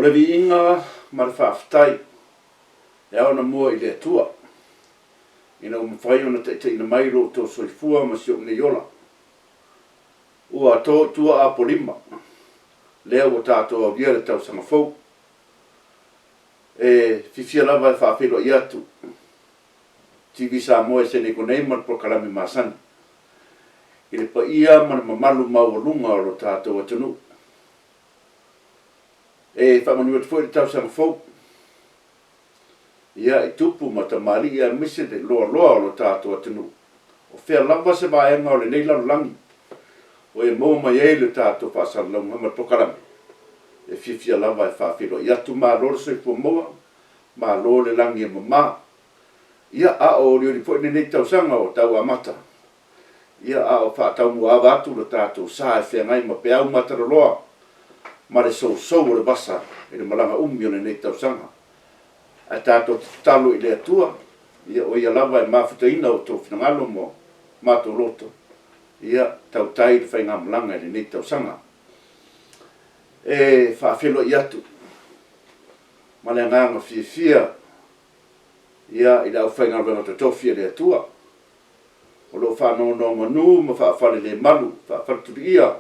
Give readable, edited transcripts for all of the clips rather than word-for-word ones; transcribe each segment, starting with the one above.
le viiga ma le faafetai e ao ona mua i le Atua, ina ua mafai ona taitaiina mai lo outou soifua ma si ou nei ola. Ua to i tua Apolima, lea ua tatou aulia le tausaga fou. E fiafia lava e faafeiloai atu TV Samoa i San Diego nei ma le polokalame masani i le paia ma le mamalu maualuga o lo tatou atunuu. E faamanuia atu foi le tausaga fou ia i tupu ma tamalii aemaise le loaloa o lo tatou atunuu. O fea lava se vaega o lenei lalolagi o e maua mai ai le tatou faasalalauga ma le polokalame, e fiafia lava e faafeiloai atu, malo le soifua maua, malo le lagi e mama. Ia, a o olioli foi lenei tausaga ua tau amata, ia a o faataumuaava atu lo tatou sa e feagai ma peau matalaloa ma le sousou o le vasa i le malaga umi o lenei tausaga. Ae tatou te tatalo i le Atua, ia o Ia lava e mafutaina outou finagalo ma o matou loto, ia tautai le faigamalaga i lenei tausaga. E faafeiloai atu ma le agaga fiafia i le aufaigaluega totofi a le Atua o lo o faanonomanu ma faafalelemalu, faafaletuluia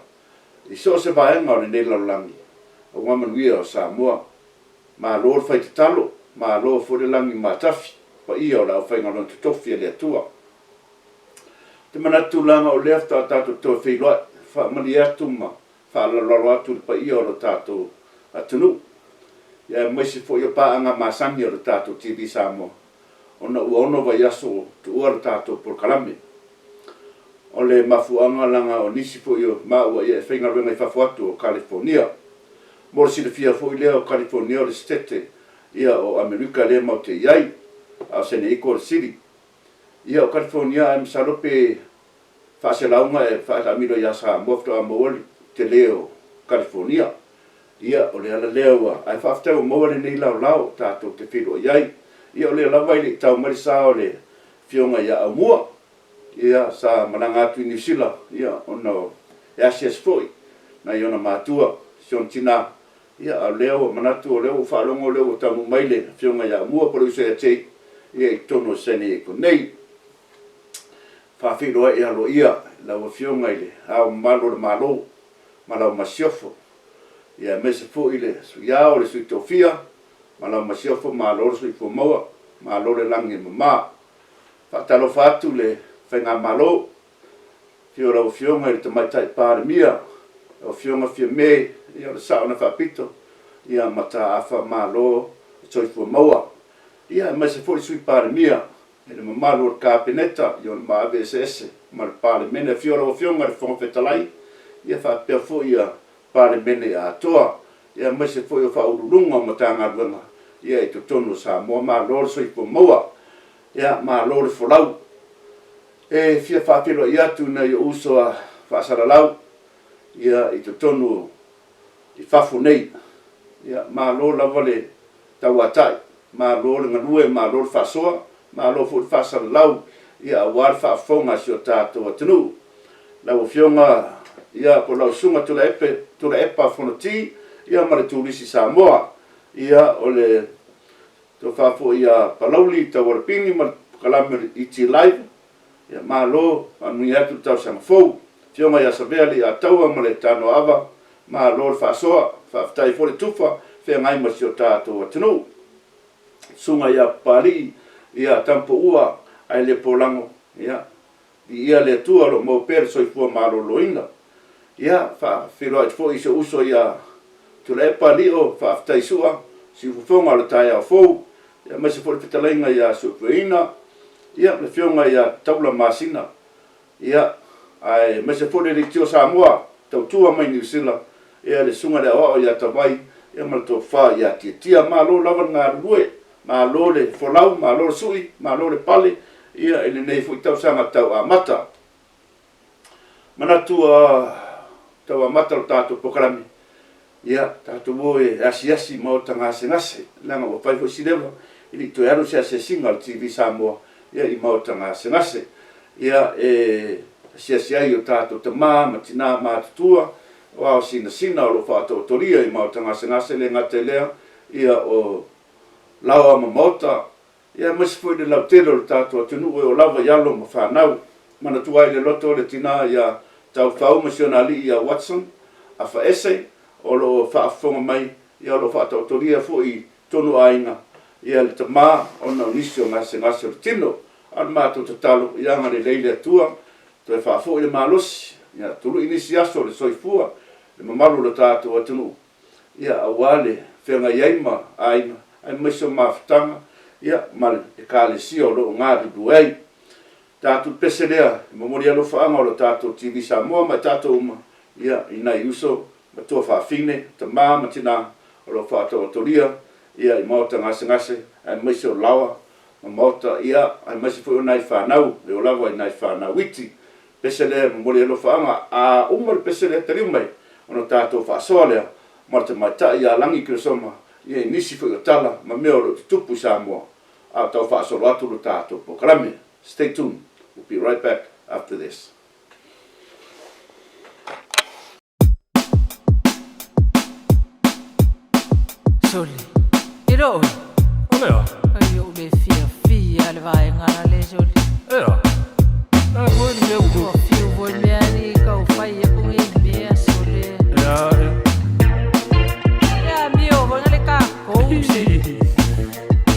i so o se vaega o lenei lalolagi aua manuia o Samoa. Malo le fai tatalo, malo foi le lagi matafi, le paia o le aufaigaluega totofi a le Atua. Ou te manatu leaga o lea faatoa tatou toe feiloai, e faamalie atu ma faaaloalo atu i le paia o le tatou atunuu, aemaise foi o paaga masani a le tatou TV Samoa, ona ua ono vaiaso o tuua le tatou polokalame. O le mafuaaga leaga o nisi foi o maua e faigaluega i fafo atu o Kalifonia. Mo le silafia foi lea o Kalifonia o le Setete o Amerika lea matou te i ai, a o San Diego o le Sili. Ia o Kalifonia ae masalo pe faaselauga e faataamilo ia Samoa faatoa maua le tele o Kalifonia. Ia, o le ala lea ua... ae faafetai ua maua lenei laolao tatou te feiloai ai. Ia o lea lava e le i tau mai le sa o le Afioga ia Aumua, ia, sa malaga atu i Niu Sila ona e asiasi foi i nai ona matua, si ona tina, a o lea ua manatu o lea ua ou faalogo o lea ua taunuu mai le Afioga ia Aumua po o le uso ia Jake i totonu o San Diego nei. Faafeiloai aloaia i lau Afioga i Le Ao Mamalu o le Malo ma lau Masiofo, aemaise foi le Sui Ao, le Sui Tofia ma lau Masiofo, malo le soifua maua, malo le lagi e mama. E faatalofa atu i le Faigamalo, i le afio o lau Afioga i le Tamaitai Palemia, lau Afioga Fiame, o le Sao na Faapito, Mataafa malo le soifua maua. Ia aemaise foi le Sui Palemia ma le mamalu o le Kapeneta i ona maave eseese ma le Palemene. Afio lau Afioga i le Fofoga Fetalai faapea foi le Palemene atoa, aemaise foi o Ofisa Sili o Pulega o Matagaluega i totonu o Samoa. Malo le soifua maua, malo le folau. E fia faafeiloai atu i nai ou uso a faasalalau i totonu i fafo nei, malo lava le tauatai, malo le galue, malo le faasoa, malo foi le faasalalau aua le faafofoga a si o tatou atunuu. Lau Afioga po o lau Susuga Tuilaepa Fonoti ma le Turisi Samoa. Ia, o le Tofa foi ia Palauli Taualapini ma le polokalame o le ET Live, malo, faamanuia atu le tausaga fou. Le Afioga ia Savea Leiataua ma le Tanoaava, malo le faasoa, faafetai foi le tufa feagai ma si o tatou atunuu. Le Susuga ia Papalii Tamopoua Aile Polago, ia, viia le Atua o lo o maua pea le soifua maloloina. Ia, e faafeiloai atu foi i si ou uso ia Tuilaepa Lio Faafetai Sua, Siufofoga o le taeao fou, aemaise foi le fetalaiga ia Suefueina ma le Afioga ia Taula Masina, aemaise foi le Leitio Samoa tautua mai Niu Sila, le Susuga i le Aoao ia Tavai ma le Tofa ia Tiatia. Malo lava le galulue, malo le folau, malo le sui, malo le pale i lenei foi tausaga tau amata. Manatu tau amata le tatou polokalame, ia tatou o e asiasi i maota gasegase, leaga ua fai foi si leva e le i toe alu se asiasiga a le TV Samoa i maota gasegase. E asiasi ai i o tatou tama ma tina matutua. o ao sinasina o lo o faataotolia i maota gasegase, e le gata i lea, ia, o laoa ma maota, ia aemaise foi le lautele o le tatou atunuu e oo lava i alo ma fanau. Manatua ai i le loto le tina ia Taufau ma si ona alii ia Watson Afaese o lo o faafofoga mai, ia o lo o faataotolia foi i totonu o aiga ia le tama ona o nisi o gasegase o le tino. A o le matou tatalo, ia agalelei le Atua, toe faafoi le malosi, ia tului nisi aso o le soifua i le mamalu o le tatou atunuu, ia aua le feagai ai ma aiga aemaise o mafutaga ma le Ekalesia o lo o galulue ai. Tatou pese lea e momoli alofaaga o le tatou TV Samoa ma i tatou uma i nai uso ma tuafafine, tama ma tina o lo o faataotolia i maota gasegase aemaise o laoa ma maota, aemaise foi o nai fanau e oo lava i nai fanau iti. Pese lea e momoli alofaaga. A uma le pese lea taliu mai ona tatou faasoa lea ma le tamaitai ia Lagi Keresoma i nisi foi o tala ma mea o lo o tutupu i Samoa a o tau faasolo atu le tatou polokalame. Stay tuned, we'll be right back after this. Sole, e loo oe. O lea. Ai ou le fiafia le vaega le sole. Ea. E foi le mea ua. Ua fiu foi mea ni kau fai aku ngi mea sole. Ea, ea. Ea mio foi le kakou se.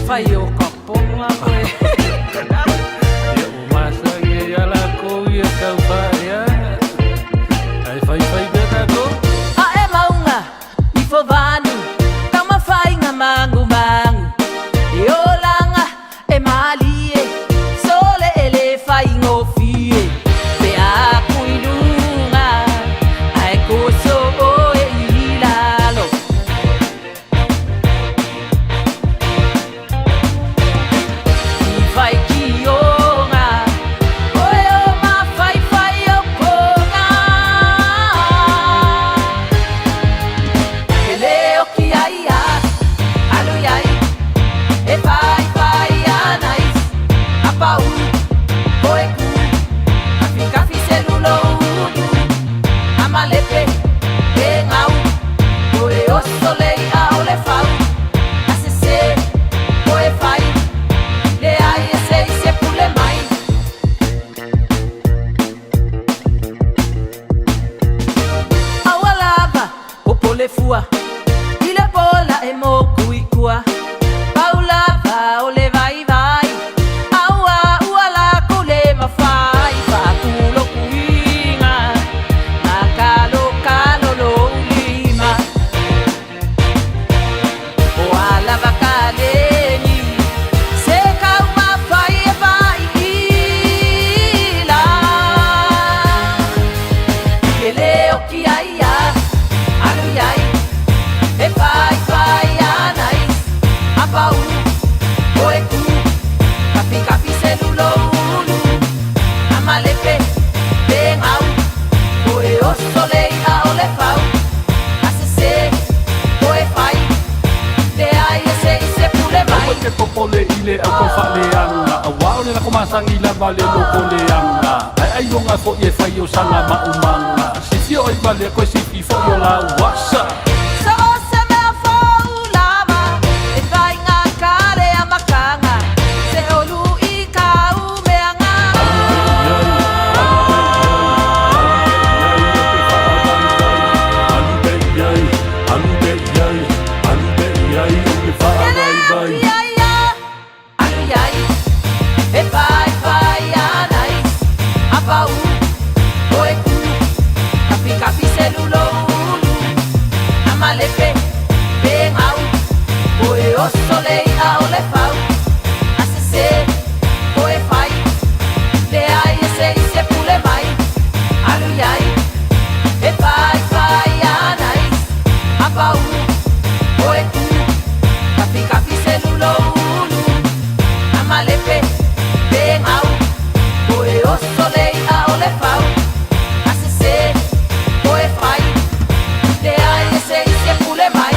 Fai o ka ponga koe. Ia ua masani ai a lakou ia tau faaeaga. Ae faifai pea tatou. Ae mauga ifo vanu taumafaiga magumagu e olaga e malie sole e le faigofie pe a ku i luga ae koso oe i lalo. Malepe, e gau, o e oso le i'a o le fau, a sese, o e fai, leai e se i se pule mai. Aua lava popole fua i le pola e moku i tua, pau lava o le vaivai, aua ua lakou le mafai, faakulokuiga makalokalo lou lima. O a lava kaleni se taumafai e faaila ke le oki ai ia alu iai e faifai ana is apaulu o e ku kafikafi seluloulu amalepe pe gau o e oso le i'a o le fau a sese o e fai leai e se i se pule mai. Aua te popole i le au taufaaleaga, Aua o le lako masani lava le loko leaga. Ae ailoga foi e fai o sana maumaga, Sifio ai ma lea koe sifi foi o lauasa. So o se mea fou lava e faigata le amataga, se olu i kau meaga. Alu pea i ai, alu pea i ai, alu pea i ai, alu pea i ai, ou te faavaivai. Ke leo ki ai ia, alu iai, e faifai ana is, a pau, o e ku, kafikafi seluloulu, a malepe, pe gau, o e oso le i'a o le fau, a sese, o e fai, leai e se i se pule mai, alu iai, e faifai ana is, a pau, o e ku, kafikafi seluloulu, a malepe, pe gau, o e oso le i'a o le fau, a sese, o e fai, leai e se i se pule mai.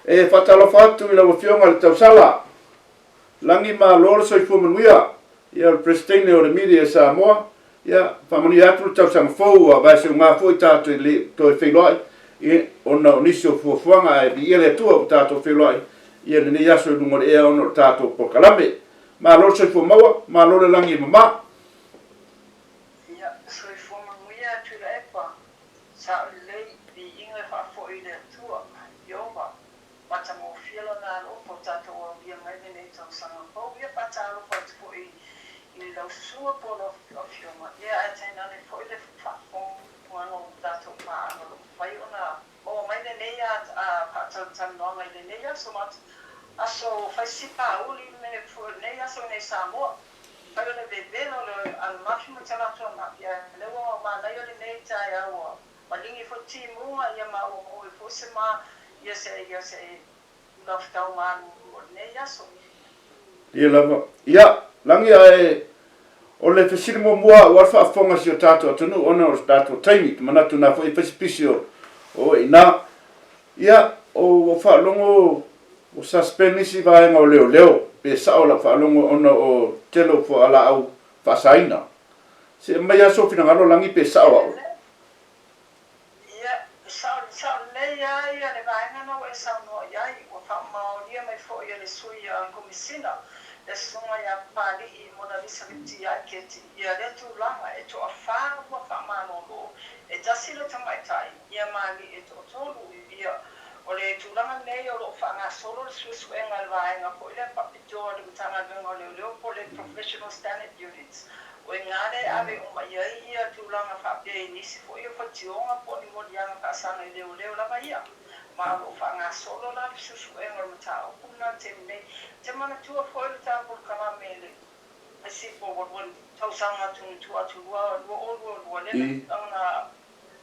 E faatalofa atu i lau Afioga i le Tausala. Lagi malo le soifua manuia. Ia o le Peresetene o le Media Samoa, ia faamanuia atu le tausaga fou ua vaeseuga foi tatou e le toe feiloai ona o nisi o fuafuaga ae viia le Atua ua tatou feiloai ia lenei aso i luga o le ea ona o le tatou polokalame. Malo le soifua maua, malo le lagi e mama. Ia, soifua manuia Tuilaepa, sao lelei, viiga e faafoi i le Atua, Ieova, Matagofie Lona alofa ua tatou aulia mai lenei tausaga fou. Ia faatalofa atu foi i lau susuga po o lau afioga, ia ae tainane foi le faafofogaaga o tatou paaga o lo o mafai ona maua mai lenei faatalatalanoaga i lenei aso ma aso faisipauli foi o lenei aso i nei Samoa. Fai o le vevela o le anamafi ma talaatu anamafi, ae o lea ua manaia lenei taeao ua Maligi foi timuga ia ma ua maua foi se ma ia se ia se tulafetau malulu o lenei aso. Ia lava. Ia, Lagi, ae o le fesili muamua aua le faafofoga a si o tatou atunuu ona o le tatou taimi, ou te manatu na foi e fai se pisi o oe i ina. Ia, o ua ou faalogo ua suspend nisi vaega o leoleo, pe sao lau faalogo ona o tele o fualaau faasaina. Se i aumai lava sou finagalo Lagi pe sao au. Ia, sao, sao lelei lava ia le vaega na ua e saunoa i ai. Ua faamaonia mai foi e le sui a Komisina, le Susuga ia Papali'i Monalisa Leti Aiketi, ia lea tulaga, e toafa ua faamalolo, e tasi le tamaitai, ia ma alii e toatolu. Ia, o le tulaga lenei o lo o faagasolo le suesuega a le vaega foi lea faapitoa a le Matagaluega o Leoleo po o le Professional Standard Units, O i ina lea e ave uma i ai ia tulaga faapea i nisi foi o faitioga po o ni moliaga faasaga i leoleo lava ia. Ma o lo o faagasolo la le suesuega o le mataupu lena i le taimi nei. Ou te manatua foi le ta polokalame i le isi po ua tausaga atu i tua atu 2022 lea na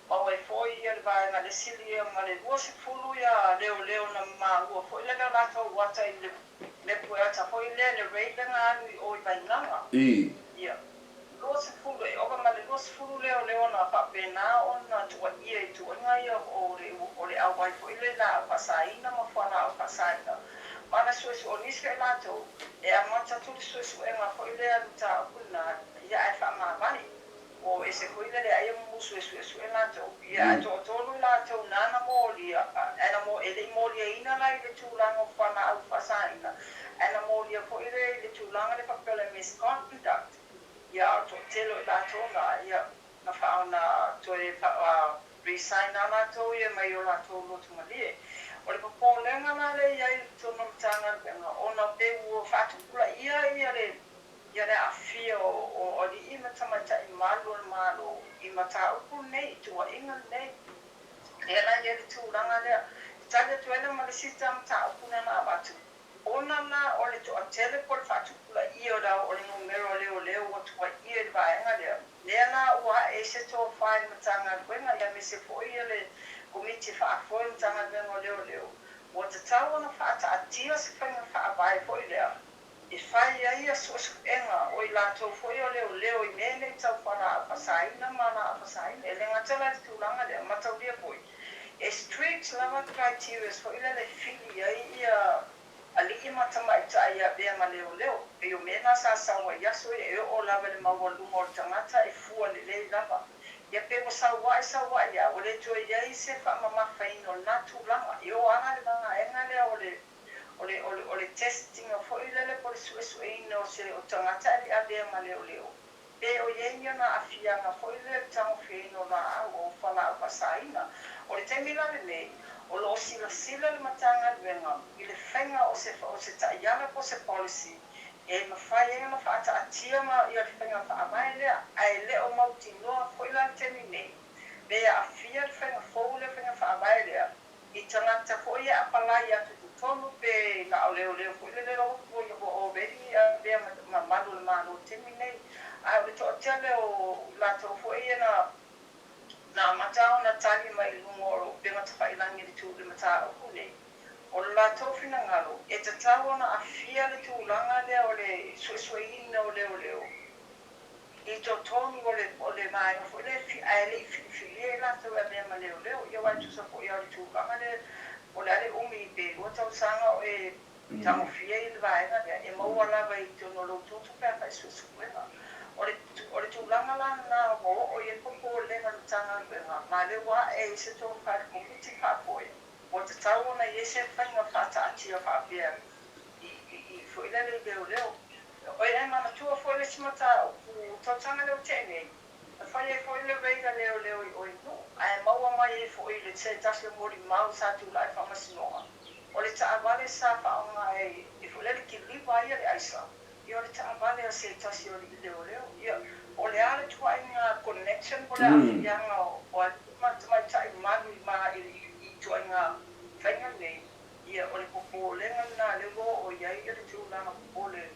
maua ai foi ia le vaega le silia ma le 20 ia leoleo na maua foi lea o latou ata i le Le pueata foi lea le raid lea na alu i o i Vainala. Ia, 20, e ova ma le 20 leoleo na faapena ona tuuaia i tuuaiga ia o le, o le auai foi lea i laau faasaina ma fualaau faasaina. Ma na suesue, o nisi o i latou, e amata atu le suesuega foi lea i le mataupu lena, ia ae faamavae. Ua ese foi le leai o musu e suesue latou. Ia, ae toatolu i latou nana molia, ae na mo, e le i moliaina la i le tulaga o fualaau faasaina, ae na molia foi le i le tulaga lea faapea o le misconduct. Ia, a o le toatele o i latou na, ia, na faa, na toe faa resign lava latou ia mai o latou loto malie. O le popolega la lea i ai i totonu o le Matagaluega, ona pei ua faatupulaia ia le Ia le aafia o alii ma tamaitai malu o le Malo i mataupu lenei, i tuuaiga lenei. Lea la e i ai le tulaga lea. E tali atu ai la ma le isi ta mataupu lea na avatu, ona la o le toatele po o le faatupulaia o le o le numera o leoleo ua tuuaia i le vaega lea, lea la ua ae ai se tofa i le Matagaluega aemaise foi le Komiti Faafoe o le Matagaluega o Leoleo, ua tatau ona faataatia se faiga faavae foi lea E fai ai ia suesuega o i latou foi o leoleo i mea nei tau fualaau faasaina ma laau faasaina. E le gata la i le tulaga lea, mataulia foi, e strict lava criterias foi lele e fili ai ia alii ma tamaitai e avea ma leoleo. Pei o mea na sa sau ai i aso ia, e oo lava i le maualuga o le tagata e fua lelei lava. Ia pe ua sau ae sau ae ia, ua le toe i ai se faamamafaina o lena tulaga. E oo lava la i le vaega lea o le O le, o le, o le test ina foi lele po o le suesueina o se, o tagata e le avea ma leoleo, pe o i ai ni ona aafiaga foi lea i le tagofiaina o laau o fualaau faasaina. O le taimi la lenei, o lo o silasila le Matagaluega i le faiga o se, o se taiala po o se policy e mafai ai ona faataatia ma ia le faiga faavae lea, ae le o mautinoa foi la le taimi nei pe aafia le faiga fou lea, faiga faavae lea I tagata foi e apalai atu i totonu pe na o leoleo foi lele ua already avea ma malu o le Malo i le taimi lenei. Ae o le toatele o i latou foi ia na na amata ona tali mai i luga o upega tafailangi i le tu i le mataupu lenei, o le latou finagalo e tatau ona afia le tulaga lea o le suesueina o leoleo i totonu o le o le vaega foi lea e ae le i filifilia i latou e avea ma leoleo. Ia aua e tusa foi lava o le tulaga lea, po o le a le umi pe lua tausaga o e Tagofia i le vaega lea, e maua lava i totonu o lou toto pe a fai suesuega. O le, o le tulaga la lena ua oo i ai le popolega o le Matagaluega, ma lea ua ae ai se tofa i le Komiti Faafoe, ua tatau ona i ai se faiga faataatia faapea i, i, i foi lele i leoleo. E, e manatua foi le isi mataupu tausaga lea ua tea nei, na fai ai foi le raid a leoleo i o i Nuu, ae maua mai ai foi le se tasi o molimau sa tulai i le faamasinoga, o le taavale sa faaaoga e foi lele kiliva ai le aisa, ia o le taavale a se tasi o alii leoleo. Ia, o le a le ituaiga connection po o le aafiaga o alii ma tamaitai malu i ituaiga faiga nei, ia o le popolega lena lea ua oo i ai le tulaga popole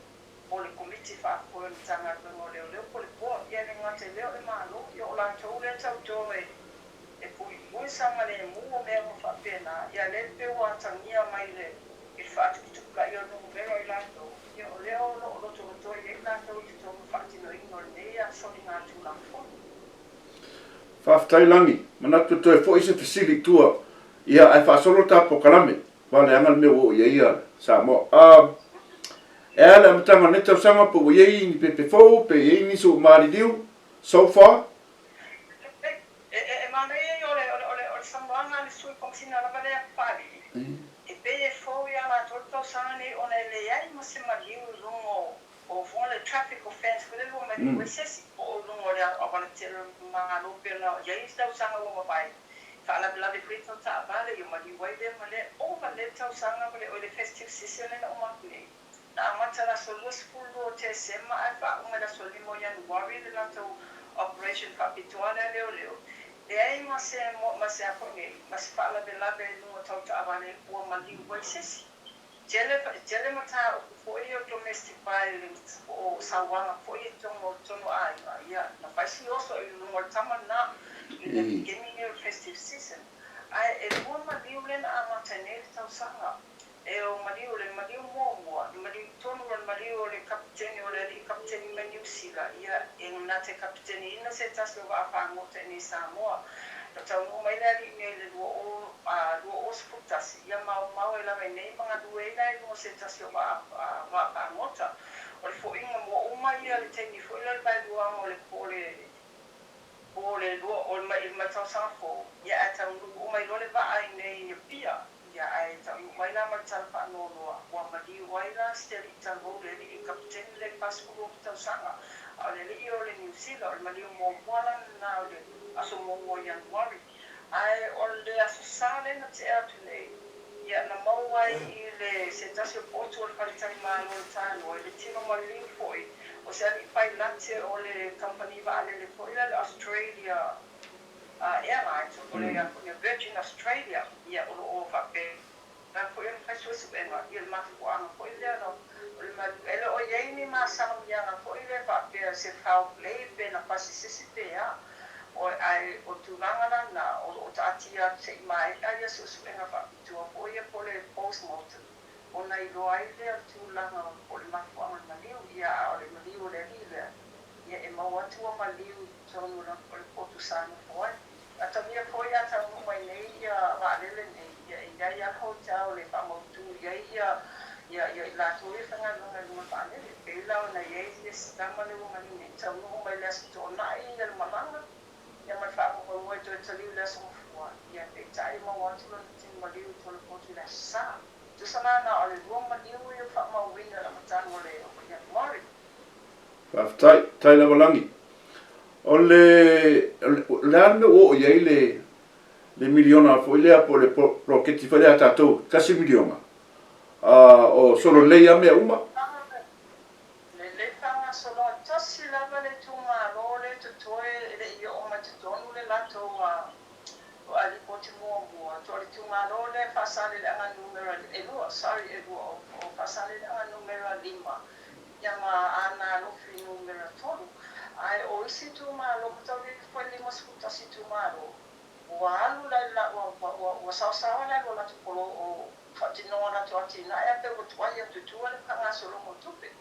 o le Komiti Faafoe o le Matagaluega o Leoleo po o le Board. Ia e le gata i lea o le Malo, ia o latou lea e tauto e puipui saogalemu o mea uma faapena, ia lea pei ua atagia mai i le faatuputupulaia o numera o i latou, ia o lea o lo o lotoloto i ai latou i totonu o le faatinoina o lenei soligatulafono. Faafetai Lagi, manatu e toe foi se fesili i tua, ia ae faasolo le ta polokalame, aua leaga le mea ua oo i ai Samoa. Um, e a le amataga o lenei tausaga pe ua i ai ni pepe fou, pe i ai nisi ua maliliu, so far? E manaia ia o le saunoaga a le Sui Komesina lava lea Papalii, e pei e fou ia latou le tausaga nei ona e leai ma se maliu i luga o foi le traffic offence foi lele ua maliu ai se isi po o luga o le auala tele o le Malo pei ona i ai isi tausaga ua mavae, faalavelave foi tau taavale ia maliu ai lea ma lea. Ova lea tausaga ma le oi le festive season lea na uma atu nei. Na amata i le aso 22 o Tesema ae faauma i le aso 5 o Ianuari le latou operation faapitoa lea leoleo. Leai ma se ma se a foi nei, ma se faalavelave i luga o tau taavale ua maliu ai se isi. Tele, tele mataupu foi ia o domestic violence po o sauaga foi i totonu o totonu o aiga, ia, na fai si oso i luga o le tama lena i le kemi nei o le festive season. Ae e lua maliu lea na amata ai nei le tausaga. E o maliu, o le maliu muamua, le maliu tonu o le maliu o le kapiteni o le alii kapiteni mai Niu Sila, ia, e na te kapiteniina se tasi o vaa fagota i nei Samoa. Na taunuu mai le alii nei i le 2021, ia maomao ai lava i nei ma galue ai la i luga o se tasi o vaa fagota. O le foiga mua uma ia le taimi foi lea o le vaeluaga o le po o le po o le lua o le mai tausaga fou, ia ae taunuu uma ai loa le vaa i nei i Apia. Ia, ae taunuu mai la ma le tala faanoanoa, ua maliu ai la si alii talavou, le alii kapiteni lea i le 46 tausaga, a o le alii o le Niu Sila, o le maliu muamua la lena o le aso muamua o Ianuari. Ae o le Aso Sa lea na tea atu nei, ia, na maua ai i le se tasi o potu o le faletalimalo o le Tanoa, i le tino maliu foi o se alii pailate o le kamupani vaalele foi lea o le Australia Airlines, o le Virgin Australia, ia, o lo o faapena foi ona fai suesuega i le mafuaaga foi lea o le maliu. E le o i ai ni masalamiaga foi lea faapea se foul play pe na pasi se isi pe a. Ae o le tulaga la lena, o lo o taatia atu se i maea ia suesuega faapitoa foi ia po o le post mortem ona iloa ai lea o le tulaga po o le mafuaaga o le maliu. Ia, a o le maliu o le alii lea, ia e maua atu ua maliu i totonu o le potu sa nofo ai. Atagia foi a taunuu mai nei ia vaalele nei, ia e i ai lava le hotel e faamautu i ai ia ia ia i latou ia e faigaluega i luga o le vaalele. E pei la ona i ai le isi tama lea ua maliu nei, taunuu mai le Aso Toonai ia le malaga, ia ma le faamoemoe e toe taliu i le Aso Gafua, ia peitai e maua atu lona tino maliu i totonu o le potu i le Aso Sa. Tusa la na o le lua maliu ia ua faamauina i le amataga o le Ianuari. Faafetai, tai lava Lagi. O le, o le a le mea ua oo i ai le, le miliona foi lea po o le poloketi foi lea a tatou, $1 miliona? O solo lelei lava mea uma? Lelei faagasologa, tasi lava le itumalo lea e totoe e le i oo mai totonu le latou lipoti muamua, toa le itumalo lea e Faasaleleaga numera e lua, sorry e lua o Faasaleleaga numera 5 ia ma Aana Alofi numera 3. Ae o isi itumalo, mataulia foi le 51 itumalo, ua alu la i la, ua, ua, ua saosaoa le alu o latou polo, o faatinoga o latou atinae, ae pei ua tuai atu i tua le faagasologa o tupe.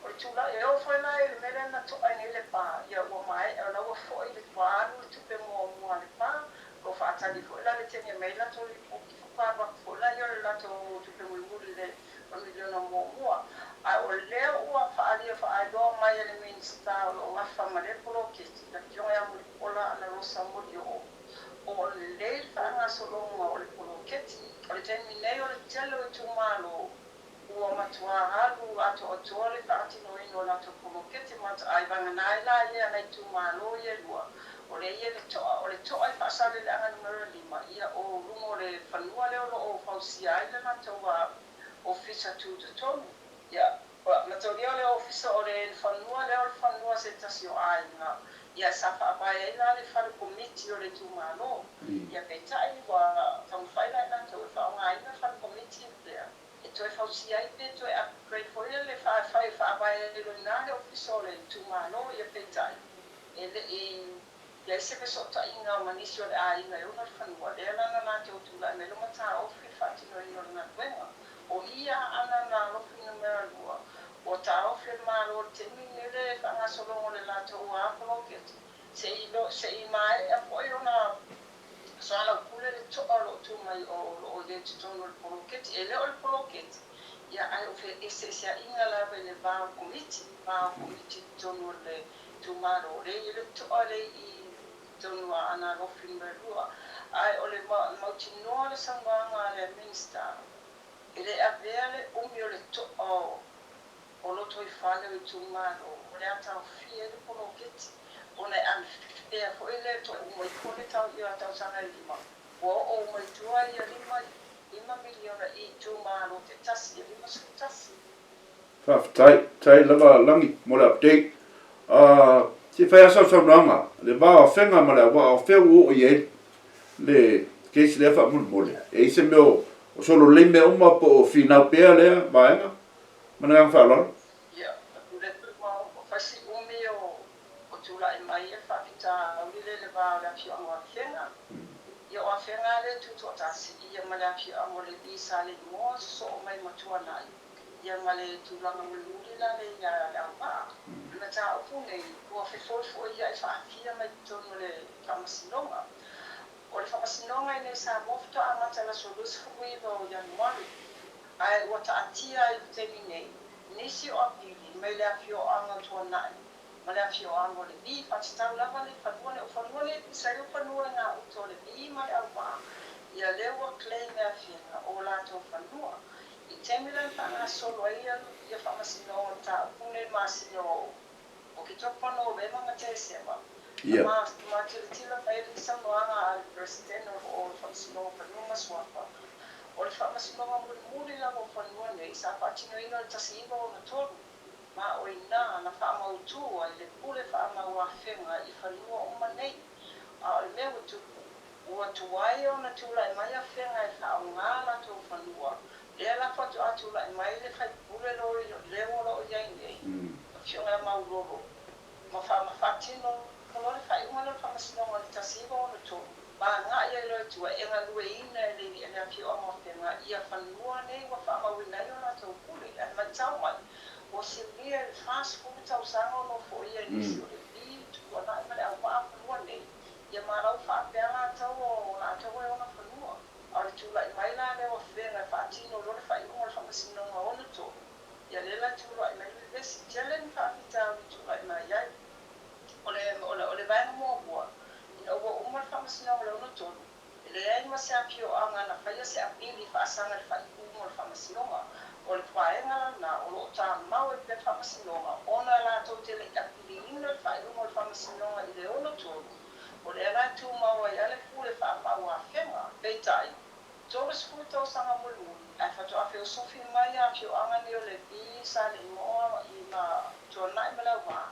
O le tulaga, e oo foi la i le mea lea na to'a ai nei le pa, ia ua maea, o la ua foi, ua alu le tupe muamua a le pa, o lo o faatali foi la le taimi e aumai ai latou lipoti, faatoa alu atu foi lea o le latou tupe mulimuli i le O le miliona muamua. Ae o lea ua faaalia faailoa mai e le Minisita o lo o gafa ma lea poloketi, le Afioga ia Mulipola Anarosa Molioo, o lo o lelei le faagasologa o le poloketi. O le taimi nei o le tele o itumalo ua matua alu atoatoa le faatinoina o latou poloketi ma vagana ai la ia nai itumalo ia e lua, o lea e i ai le to'a, o le to'a i Faasaleleaga numera 5, ia o luga o le fanua lea o lo o fausia ai le latou ofisa tutotonu. Ia, mataulia o le ofisa o le fanua lea o le fanua se tasi o aiga, ia sa faavae ai la le fale komiti o le itumalo. Ia peitai ua taumafai la i latou e faaaogaina le fale komiti lea e toe fausia ai pe toe upgrade foi lea le faavae ai loa i ina le ofisa o le itumalo. Ia peitai e le i i ai se fesootaiga ma nisi o le aiga e ona le fanua, lea la na latou tulai mai loa ma taofi le faatinoina o le galuega. O i a Aana Alofi numera 2, ua taofi e le Malo i le taimi lenei le faagasologa o le latou a poloketi, se i maea foi ona soalaupule le to'a o lo o tu mai o lo o i ai i totonu o le poloketi. E le o le poloketi, ia, ae o feeseeseaiga lava i le va o le komiti, va o komiti i totonu o le itumalo, o lea e i ai le to'a lea i totonu o Aana Alofi numera 2. Ae o le mautinoa le saunoaga a le Minisita, e le avea le umi o le to'a o lotoifale o itumalo o le a taofia ai le poloketi, ona e unfair foi le toe uma ifo le tausaga e 5, ua oo uma i tua ia 5 miliona i itumalo taitasi e 51. Faafetai, faafetai lava Lagi mo le update. Se i fai lava sau saunoaga, le va o Afega ma le Auaa, o fea ua oo i ai le case lea faamolemole? E i ai se mea o solo lelei mea uma po o finau pea lea vaega? Ma le agaga faaaloalo. Ia, le fai si umi o tulai mai ai le faafitauli lea i le va o le afioaga o Afega. Ia, o Afega lava lea e tutoatasi, ia ma le afioaga o Levi sa le igoa sosoo mai ma Tuanai, ia ma le tulaga mulimuli la lea ia le Auvaa. O le mataupu nei, ua fefoifoia'i faafia mai totonu o le Faamasinoga. O le Faamasinoga i inei i Samoa faatoa amata i le aso 29 o Ianuari, ae ua taatia ai i le taimi nei nisi o apili mai le afioaga o Tuanai ma le afioaga o Levi, faatatau lava le fanua nei. O fanua nei e pisa ai o fanua i gauta o Levi ma le Auvaa, ia lea ua claim e Afega o latou fanua. I taimi la na faagasolo ai ia faamasinoga o mataupu nei i le masina o Oketopa, Novema ma Tesema, na ma tilotilo mai ai le saunoaga a le Peresetene o le Faamasinoga o Fanua ma Suafa. O le faamasinoga mulimuli lava o fanua nei sa faatinoina i le 1963, ma o i ina na faamautu ai le pule faamau afega i fanua uma nei. A o le mea ua tupu, ua tuai ona tulai mai afega e faaaoga latou fanua, lea la faatoa tulai mai le faipule loio lea o lo o i ai nei, Afioga ia Maulolo, ma faatino loa le faaiuga lea o le faamasinoga i le 1963, ma agai ai loa i tua e galueina e le afioaga o Afega ia fanua nei ua faamauina ai o latou pule. Ae matau mai, ua silia i le 40 tausaga o nofoia e nisi o Levi, Tuanai ma le auvaa fanua nei, ia ma lau faapea latou o latou e ona fanua. A o le tulai mai la lea o Afega e faatino loa le faaiuga o le faamasinoga 63, ia lea la e tulai mai le vevesi. Tele ni faafitauli tulai mai ai. O le, o le, o le vaega muamua, ina ua uma le faamasinoga o le 63, e leai ma se afioaga na faia se apili faasaga i le faaiuga o le faamasinoga. O le vaega la lena o lo o tamau ai pea le faamasinoga ona latou te le i apiliina le faaiuga o le faamasinoga i le 63, o lea la e tumau ai lava le pule faamau afega. Peitai, 30 tausaga mulimuli, ae faatoa feosofi mai afioaga nei o Levi, Saleimoa, i ma Tuanai ma Leauvaa,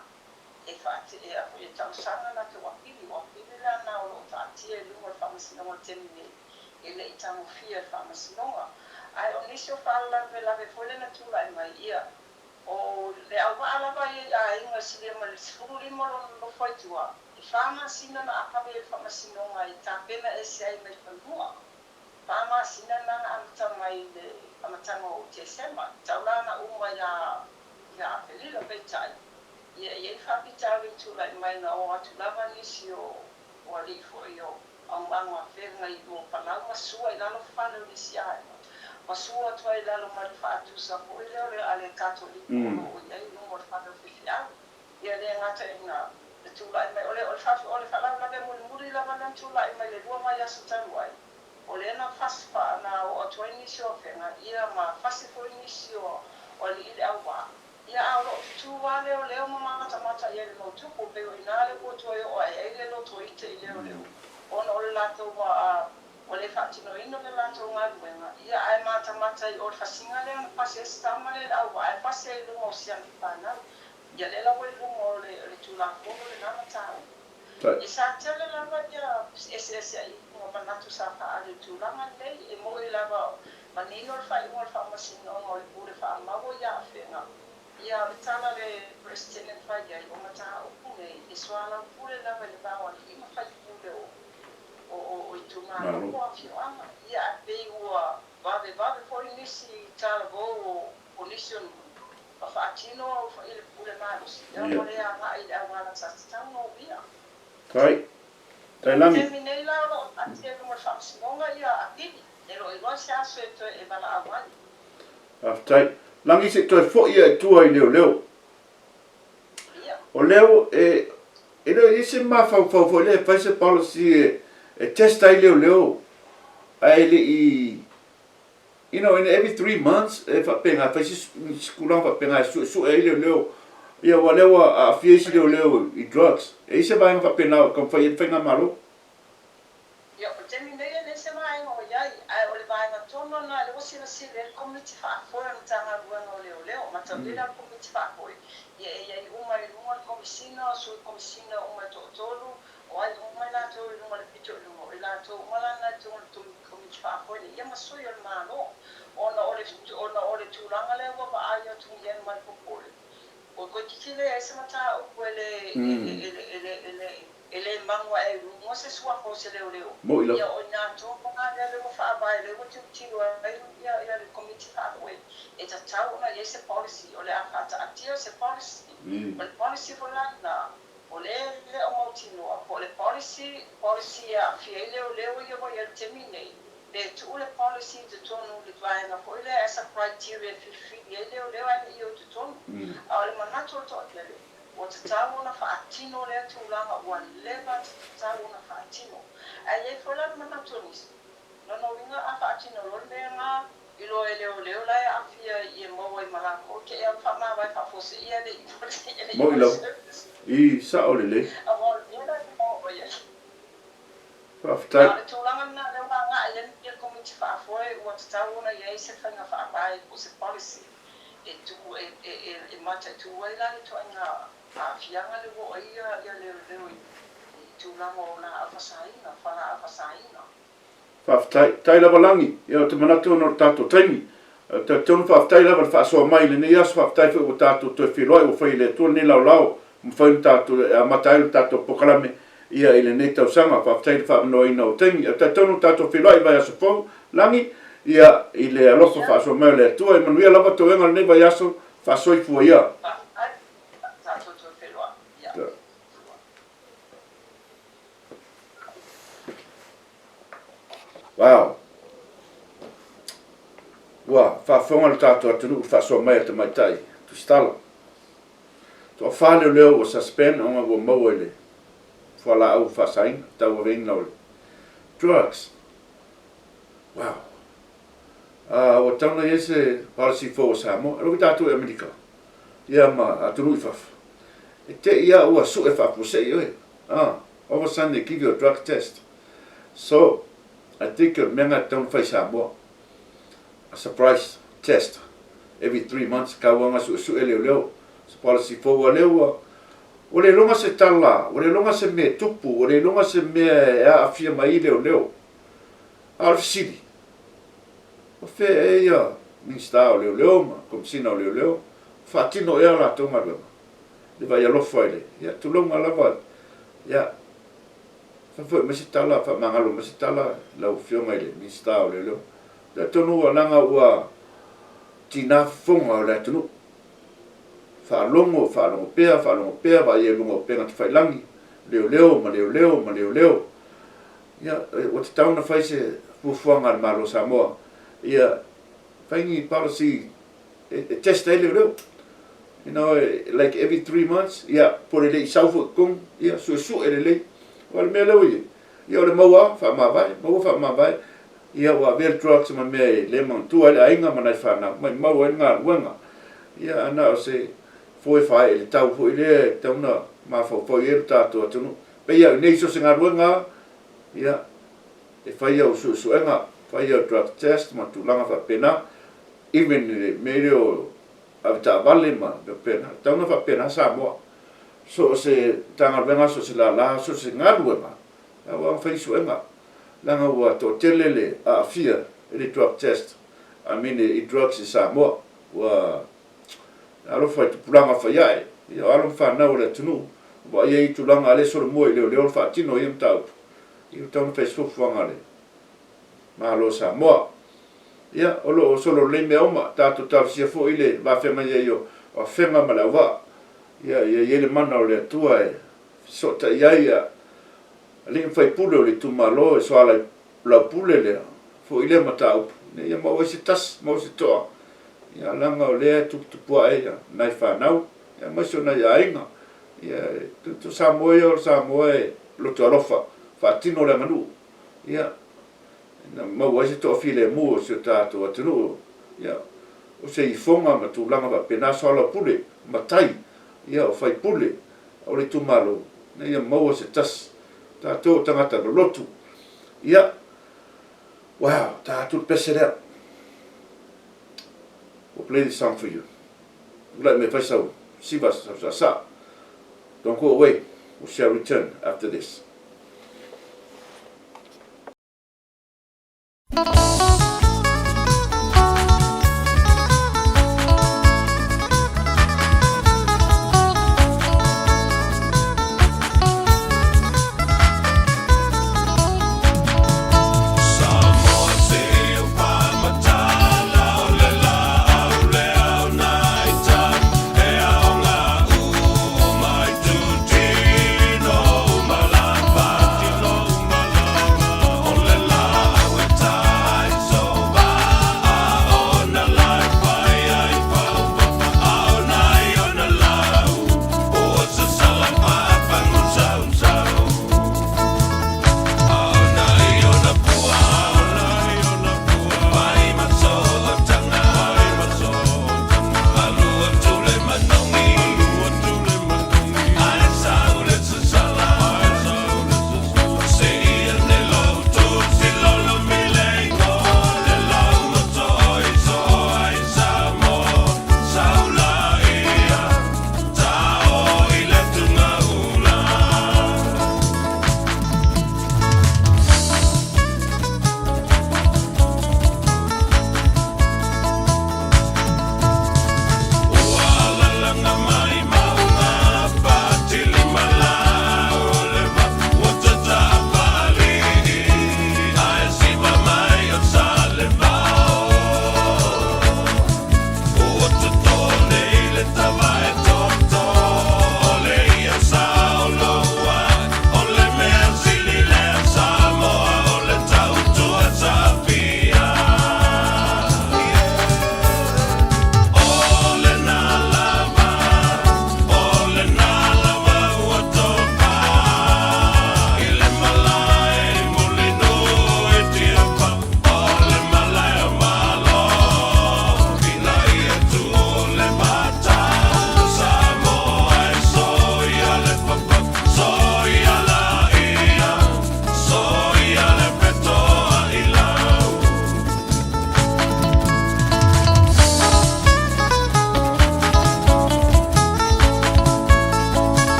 e faateea foi e talosaga latou apili. O apili la na o lo o taatia i luga o le Faamasinoga i le taimi nei, e le i tagofia e le Faamasinoga. Ae o nisi o faalavelave foi lea na tulai mai, ia, o le auvaa lava ia i aiga e silia ma le 15 lona nofo ai tua, e fa masina na ave ai le Faamasinoga e tapena ese ai mai fanua. Fa masina na na amata mai i le amataga o Tesema, tau la na uma ia Aperila, peitai, ia e i ai faafitauli na tulai mai na o atu lava nisi o alii foi o aumaga feagai mo palau ma sua i lalo fale o nisi aiga. Ma sua atu ai i lalo ma le faatusa foi lea o le a le Katoliko o lo o i ai i luga o le fale o faifeau. Ia le gata i na le tulai mai o le o le faafi o le faalavelave mulimuli lava lea na tulai mai le lua vaiaso talu ai, o lea na fasi fa na oo atu ai nisi o afega ia ma fasi foi nisi o o alii le auvaa. Ia a o lo o tutū lava leoleo ma matamata i ai le mau tupu, pei o i ina le ua toe oo ae ai le lotoite i leoleo ona o le latou a Ua le faatinoina le latou galuega, ia ae matamata i o le fasiga lea na pasi ai se tama lea i le auvaa ae pasi ai i luga o si ana fanau. Ia lea la ua i luga o le o le Tulafono lena mataupu. Ia sa tele lava ia eseeseaiga o manatu sa faaali i le tulaga lenei, e mo'i lava manino le faaiuga o le Faamasinoga o le Pule Faamau o ia Afega, ia o le tala a le Peresetene na fai ai, o mataupu nei e soalaupule lava i le va o alii ma faipule o o itumalo po o afioaga. Ia ae pei ua vavevave foi nisi talavou o nisi o nuu ma faatino i le pule malosi, ia ua le agai i le auala sa tatau ona uia. Tai. I le taimi nei la o lo o taatia i luma o le Faamasinoga ia apili, e le o iloa se aso e toe e valaau ai. Faafetai. Lagi se i toe foi ia i tua i leoleo. O lea e e le o i ai se mafaufau foi lea e fai se policy e e test ai leoleo ae le i you know in every 3 months e faapena e fai se tulaga faapena e suesue ai leoleo ia aua o lea ua aafia isi leoleo i drugs. E i ai se vaega faapena o taumafai i ai le faigamalo? Ia, o le taimi nei e leai se vaega o i ai, ae o le vaega tonu lena lea ua silasila i ai le Komiti Faafoe o le Matagaluega o Leoleo. Mataulia la le Komiti Faafoe, ia e i ai uma i luga le Komisina, o Sui Komisina uma e toatolu, o ai uma i latou i luga i le pito i luga, o i latou uma la na i totonu o le Komiti Faafoe nei, ia ma sui o le Malo. Ona o le, ona o le tulaga lea ua vaai atu i ai ma le popole, ua toeitiiti leai se mataupu e le, e le, e le, e le, E le magu ae i luga se suafa o se leoleo. Mo'i lava. Ia o i nā tonu lava lea lea ua faavae, lea ua tilotilo ai ia ia le Komiti Faafoe, e tatau ona i ai se policy, o le a faataatia se policy. O le policy foi la lena, o lea e le o mautinoa po o le policy, policy e aafia ai leoleo ia ua i ai i le taimi nei, pe tuu le policy i totonu i le vaega foi lea as a criteria e filifili ai leoleo ae le i o i totonu. A o le manatu o le toatele, Ua tatau ona faatino lea tulaga ua leva tatau ona faatino. Ae i ai foi la le manatu o nisi, lona uiga a faatino loa le mea lena, iloa e leoleo la e aafia i e maua ai ma latou te ea faamavae faafuaseia le Moi i lava. service. I, sao lelei. Aua o le mea la e maua i ai. Faafetai. A o le tulaga lena lea ua agai i ai le Komiti Faafoe ua tatau ona i ai se faiga faavae po o se policy e tu e e e mataitu ai la le ituaiga aafiaga lea ua oo ai ia leoleo i tulaga o laau fasaina, fualaau fasaina. Faafetai. Tai lava Lagi. Ia ou te manatu ona o le tatou taimi. Ou te talitonu faafetai lava i le faasoa mai i lenei aso, faafetai foi ua tatou toe feiloai, ua fai e le Atua lenei laolao ua mafai ona tatou e amata ai le tatou polokalame ia i lenei tausaga. Faafetai i le faamanoaina o taimi. Ou te talitonu ua tatou feiloai i vaiaso fou, Lagi, ia i le alofa faasoa mai o le Atua. E manuia lava toega o lenei vaiaso, faasoifua ia. Faafetai, tatou toe feiloai. Ia. Wow! Ua faafofoga le tatou atunuu i le faasoa mai a tamaitai Tusitala. Toafa leoleo ua suspend ona ua maua i le fualaau faasaina, tauaveina o le drugs. Wow! Ua tatau ona i ai se policy fou a Samoa. E logo tatou i Amerika ia ma atunuu i fafo. E te i a ua sue faafuasei oe. All of a sudden they give you a drug test. So, I think o le mea lena e tatau ona fai i Samoa. A surprise test every 3 months, tau lava suesue leoleo. Se policy fou a lea ua ua le iloga se tala, ua le iloga se mea e tupu, ua le iloga se mea e aafia mai ai leoleo. A o le fesili, o fea ea ia Minisita o Leoleo ma Komesina o Leoleo, faatino ea a latou galuega? Le vaai alofa i le, ia, tulouna lava, ia, faafoi mai se tala, faamagalo mai se tala i lau Afioga i le Minisita o Leoleo. Talitonu ua leaga ua tiga fofoga o le atunuu. Faalogo, faalogo pea, faalogo pea, vaai ai i luga o upega tafailagi, leoleo ma leoleo ma leoleo. Ia, ua tatau ona fai se fuafuaga a le Malo o Samoa, ia. Fai ni policy e test ai leoleo. You know, like every 3 months, ia, po o le le i sau foi i totonu, ia, suesue lelei. Aua o le mea lea ua i ai, ia o le maua lava, faamavae, maua faamavae, ia ua avea le drugs ma mea e le manatua ai le aiga ma nai fanau, maumau ai le galuega. Ia, ae na o se foe faaee i le tau foi lea e tatau ona mafaufau i ai lo tatou atunuu. Pei lava o i inei i so o se galuega lava, ia, e fai au suesuega, fai au drug test ma tulaga faapena, even i le mea lea o avetaavale ma mea faapena. E tatau ona faapena Samoa. So o se Matagaluega, so o se lala, so o se galuega, aua na fai suega, leaga ua toatele le aafia i le drug test, I mean i drugs i Samoa. Ua alofa i tupulaga faiae, ia o alo ma fanau a le atunuu, ua vaaia ia tulaga a o lea e solomua i leoleo le faatino o ia mataupu, ia ua tatau ona fai se fuafuaga a le Malo o Samoa. Ia, o lo o solo lelei mea uma, tatou talosia foi le vafeagai ai o Afega ma le auvaa, ia ia i ai le mana o le Atua e fesootai ai alii ma faipule o le itumalo e soalaupule le foi lea mataupu ina ia maua ai se tasi, maua se toa, ia leaga o lea e tuputupu ae nai fanau, aemaise o nai aiga. Ia, o Samoa ia o le Samoa e loto alofa, faatino le aganuu, ia, ina maua ai se toafilemu o si o tatou atunuu, ia, o se ifoga ma tulaga faapena, soalaupule, matai, ia, o faipule o le itumalo, ina ia maua se tasi, tatou o tagata lolotu. Ia, wow, ta atu le pese lea. We'll play this song for you. Tulai mai fai sau siva, sau saasaa. Don't go away. We shall return after this.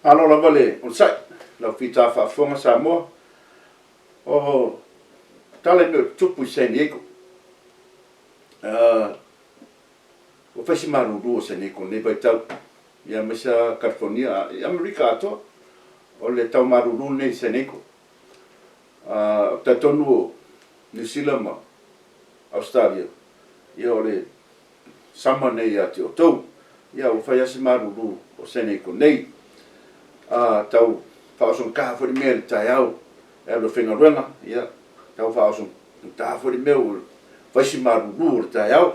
Malo lava le onosai i lau fita faafofoga Samoa. O tala i mea o tutupu i San Diego. Ua fai si malulu o San Diego i lenei vaitau, ia aemaise lava Kalifonia, i Amerika atoa. O le tau malulu lenei i San Diego. Ou te talitonu o Niu Sila ma Ausetalia, ia o le summer nei ia te outou. Ia ua fai lava si malulu o San Diego nei. A tau faaosogata foi le mea i le taeao e alu e faigaluega, ia tau faaosogata foi le mea ua fai si malulu o le taeao.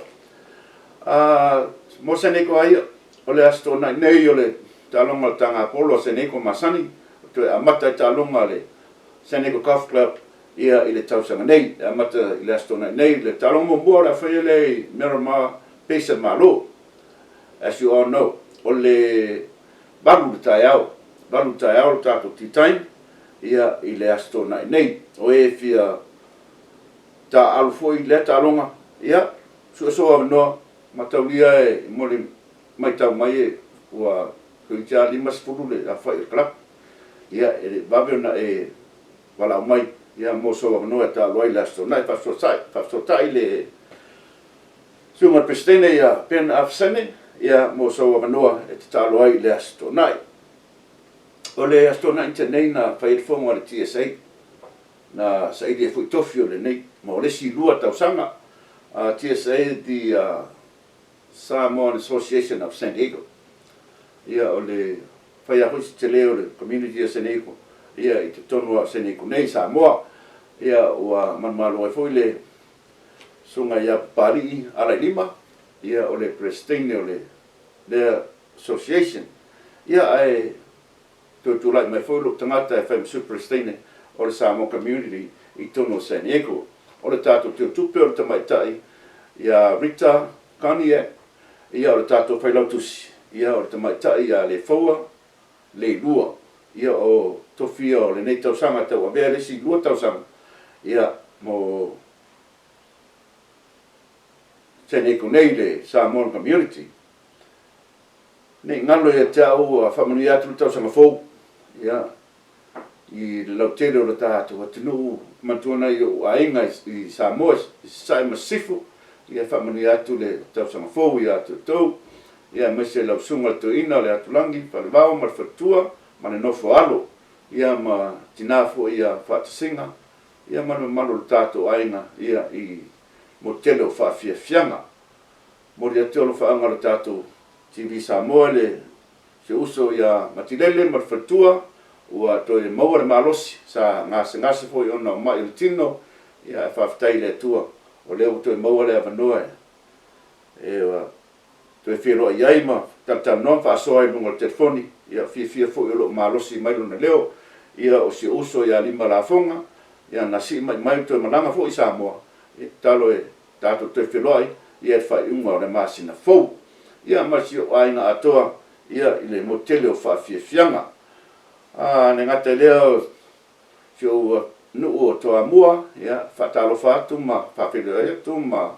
A mo San Diego lava ia, o le Aso Toonai nei o le taaloga o le taga polo a San Diego masani, ua toe amata ai taaloga a le San Diego Golf Club ia i le tausaga nei. E amata i le Aso Toonai nei le taaloga muamua o le a faia lea i Miramar Pase a le Malo. As you all know, o le 8 i le taeao, 8 i le taeao le tatou tee time ia i le Aso Toonai nei. O e fia taaalo foi i lea taaloga, ia, sue sou avanoa, mataulia e mo le matau mai ua toeitiiti lava 50 le aofai o le kalapu. Ia, e vave ona e valaau mai ia mo sou avanoa e taalo ai i le Aso Toonai. Faafesootai, faafesootai i le Susuga i le Peresetene ia Ben Afesene ia mo sou avanoa e te taalo ai i le Aso Toonai. O le Aso Toonai na tea nei na fai ai le fono a le TSA, na saili ai foi tofi o lenei mo le isi 2 tausaga. TSA the Samoan Association of San Diego. Ia o le fai lava foi si tele o le community o San Diego ia i totonu lava o San Diego nei i Samoa. Ia ua manumalo ai foi le Susuga ia Papalii Alailima, ia o le Peresetene o le lea Association. Ia ae toe tulai mai foi lou tagata e fai ma Sui Peresetene o le Samoa Community i totonu o San Diego. O le tatou teutupe o le tamaitai ia Rita Koniak, ia o le tatou failautusi, ia o le tamaitai ia Lefoua Leilua. Ia o tofi ia o lenei tausaga e tauavea le isi 2 tausaga, ia mo San Diego nei le Samoan Community. Ne i galo ia te au ua faamanuia atu le tausaga fou, ia, i le lautele o le tatou atunuu, manatua nai ou aiga i Samoa i Sasae ma Sisifo, ia faamanuia atu le tausaga fou ia te outou, ia aemaise lau susuga i le Toeaina o le Atulagi, Falevao ma le Faletua ma le nofo a alo, ia ma tina foi ia Faatasiga, ia ma le mamalu o le tatou aiga, ia i mo le tele o faafiafiaga. Momoli atu alofaaga o le tatou TV Samoa i le si ou uso ia Matilele ma le faletua, ua toe maua le malosi, sa gasegase foi ona o mai o le tino, ia ae faafetai i le Atua o lea ua toe maua le avanoa e toe feiloai ai ma talatalanoa ma faasoa ai i luga o le telefoni, ia fiafia foi o lo o malosi mai lona leo. Ia o si ou uso ia Lima Lafoga, ia na sii mai mai toe malaga foi i Samoa, ia tatalo e tatou toe feiloai ia i le faaiuga o le masina fou. Ia ma si ou aiga atoa ia i le motu tele o faafiafiaga. A le gata i lea o si ou nuu o Toamua, ia faatalofa atu ma faafeiloai atu ma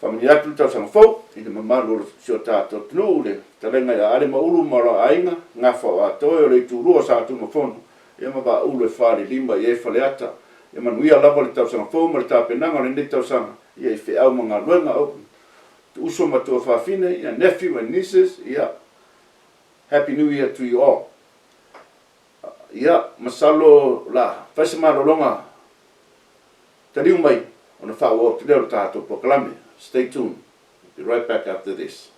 faamanuia atu le tausaga fou i le mamalu o si o tatou atunuu, le fetalaiga ia Ale ma Ulu ma lou aiga, Gafa o Atoe o le itulua o Satunumafono, ia ma Vaaulu e 4 i le 5 i ai Faleata. Ia manuia lava le tausaga fou ma le tapenaga o lenei tausaga ia i feau ma galuega. O uso ma tuafafine, ia nephew and nieces, ia Happy New Year to you all. Ia, masalo o le a fai se malologa taliu mai ona faaauau atu lea o le tatou polokalame. Stay tuned. We'll be right back after this.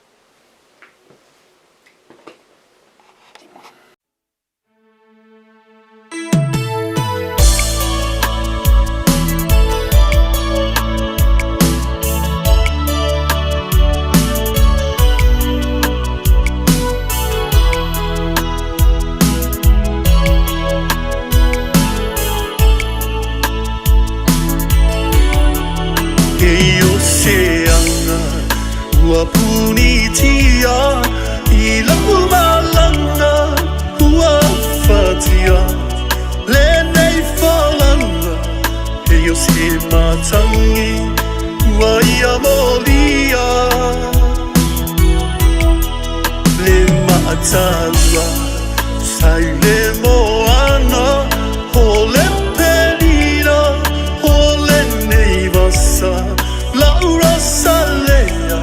Kei o seanga ua punitia i lau malanga ua fatia lenei folanga Kei o se matangi ua ia molia Le maatalua. Sa i le moana o le Penina o lenei vasa La'u Rosalea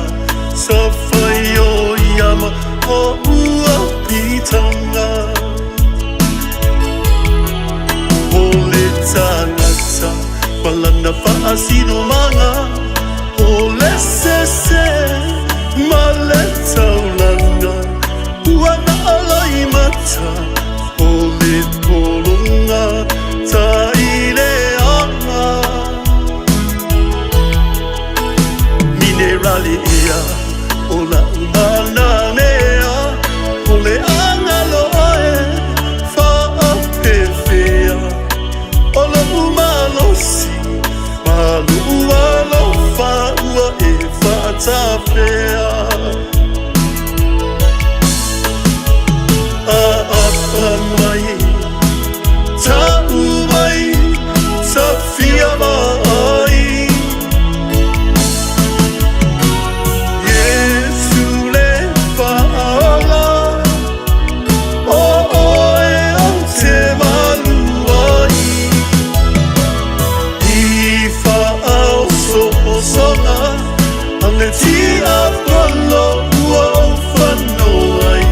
sa fai o ia ma o'u apitaga. O le tagata ma lana faasinomaga, o le sese ma le taulaga, ua naa loimata o le pologa taileaga. Minerale ea o la'u manamea, o le agalo oe faapefea, o lo'u malosi ma lo'u alofa ua e faatafea. Aapa mai, ta'u mai, tafia vaai, Iesu le faaola, o oe ou te malu ai. I faaosoosoga a le tiapolo ua ou fano ai,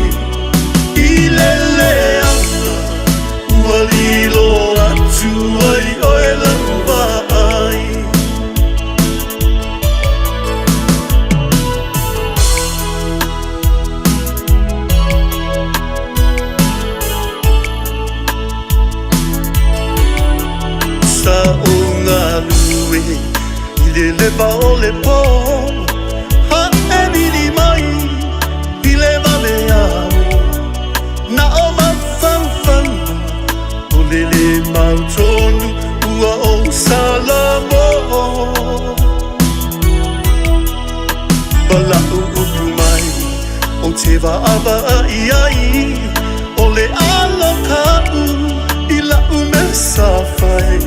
i le leaga ua lilo atu ai oe lau vaai. Sa ou galue i le leva o le pō, Ha'e vili mai i le valeao, Na o mafaufauga o le lē mautonu ua ou salamo. Ma la'u upu mai ou te vaavaa'i ai, O le alo ka'u i la'u mea sa fai,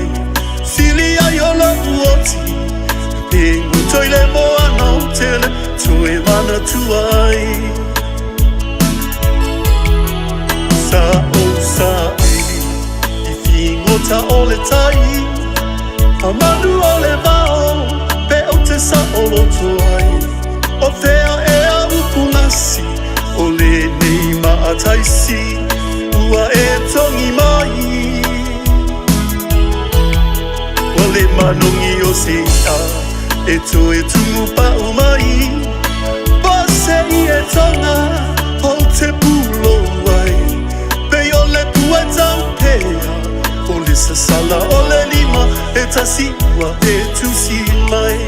Sili ai o la'u oti pe goto i le moana ou te le toe manatua ai. Sa ou saili i figota o le tai, A manu o le vao pe ou te saoloto ai, O fea ea upu gasi o lenei maataisi ua e togi mai. Ua le manogi o se i'a e toe tumupa'u mai, Po se ietoga ou te pulou ai, Pei o le pua taupea o le sasala o le lima e tasi ua e tusi mai.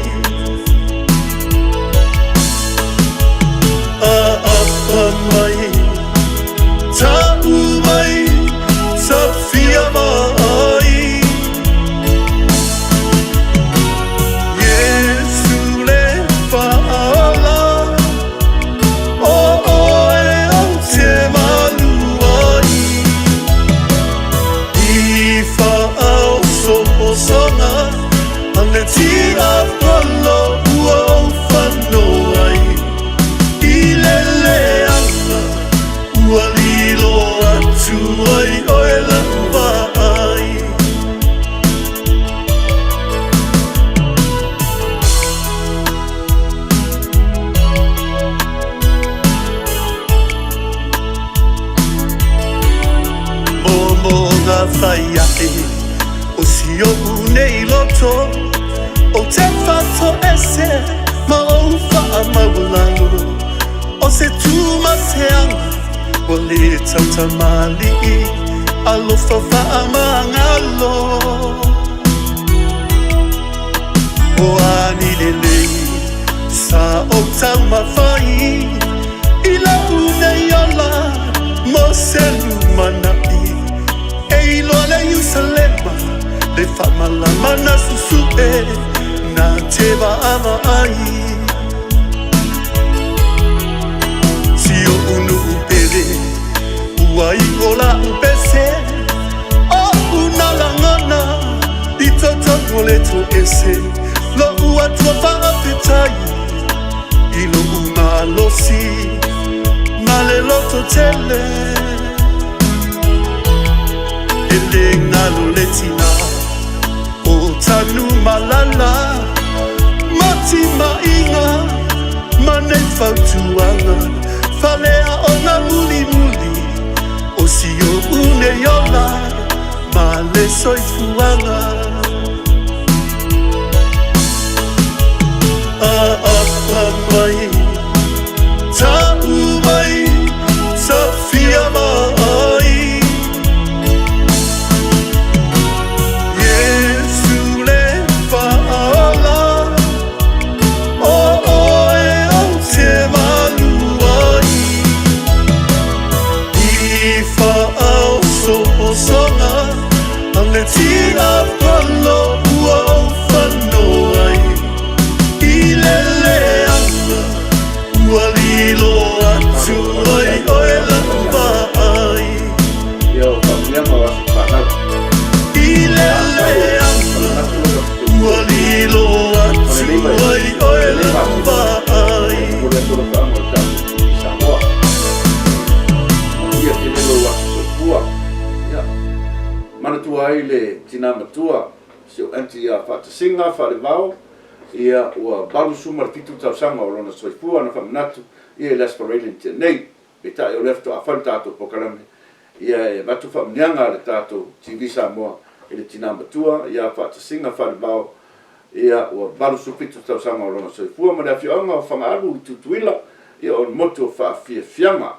Aapa mai, ta'u mai, tafia vaai, Iesu le faaola, o oe ou te malu ai. I faaosoosoga a le tiapolo ua ou fano ai, I le leaga ua lilo atu ai oe lau vaai. Moomooga fai a'e o si o'u nei loto, Ou te fa'atoese ma ou fa'amaualalo, O se tu ma se aga ua lē tautamali'i, Alofa fa'amagalo. O a ni lelei sa ou taumafai i la'u nei ola mo se lumana'i, E iloa le Ierusalema le fa'amalama na susu'e na te vaavaai. Si o'u nu'u pele ua i'o la'u pese, O'u na lagona i totonu o le to'ese, Lo'u Atua fa'afetai i lo'u malosi ma le lototele. E le galo le tina o Tanumalala Ma timaiga ma nei fautuaga Faleaoga mulimuli o si ou nei ola ma le soifuaga Aapa mai Ta'u mai Tafia mai Iesu le Faaola O oe ou te malu ai I faaosoosoga a le Tiakono ua ou fano ai I le leaga ua lilo atu ai oe la'u vaai. Ia o faamanuiaga o aso fanau. I le Afai e leaga faamanatu lou aso soifua ua lilo o atu lenei vaiaso, ai oe lenei la'u masina, vaai. ia e momoli atu lau faaamu a le tatou TV Samoa. Manuia tele lou aso soifua. Ia manatua ai le tina matua, si ou aunty ia Faatasiga Faalevao, ia ua 87 tausaga o lona soifua na faamanatu ia i le Aso Faraile na tea nei. Peitai o lea faatoa fai le tatou polokalame, ia e avatu faamanuiaga a le tatou TV Samoa i le tina matua ia Faatasiga Faalevao, ia ua 87 tausaga o lona soifua ma le afioaga o Fagaalu i Tutuila, ia o le motu o Faafiafiaga.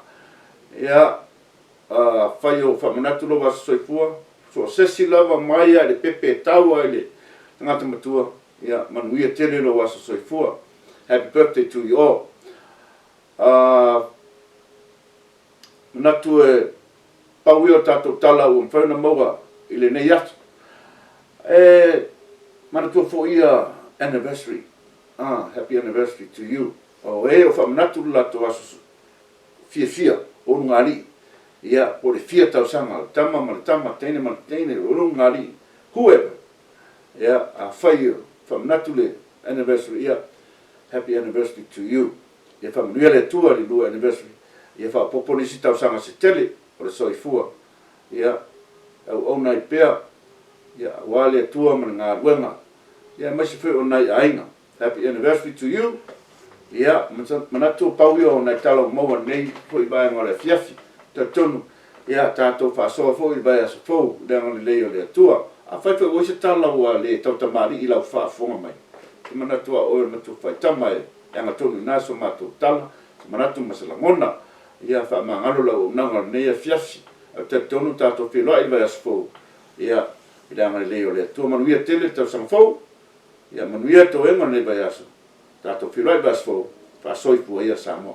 Ia afai o faamanatu lou aso soifua, so o se isi lava mai lava i le pepe e tau lava i le tagata matua, ia manuia tele lou aso soifua. Happy birthday to you all. A manatu e pau ia o tatou tala ua mafai ona maua i lenei aso. E manatua foi ia anniversary, ah, happy anniversary to you. O e o faamanatu le latou aso fiafia o ulugalii, ia, po o le fia tausaga o le tama ma le tama, teine ma le teine, o ulugalii, whoever. Ia, afai o faamanatu le anniversary, ia, happy anniversary to you. Ia faamanuia le Atua i le lua anniversary, ia faaopoopo nisi tausaga se tele o le soifua, ia auauna ai pea, ia aua le Atua ma le galuega, ia aemaise foi o nai aiga. Happy anniversary to you. Ia, manatu pau ia o nai tala ua maua i lenei foi vaega o le afiafi. Talitonu, ia tatou faasoa foi i le vaiaso fou i le agalelei o le Atua. Afai foi ua i ai se tala ua le tautamalii i lau faafofoga mai, ou te manatu lava o oe o le matua faitama e agatonu i ina so matou tala, se manatu ma se lagona. Ia faamagalo le auaunaga o lenei afiafi. Ae ou te talitonu tatou feiloai i le vaiaso fou, ia, i le agalelei o le Atua. Manuia tele le tausaga fou, ia manuia toega o lenei vaiaso. Tatou feiloai i le vaiaso fou, faasoifua ia Samoa.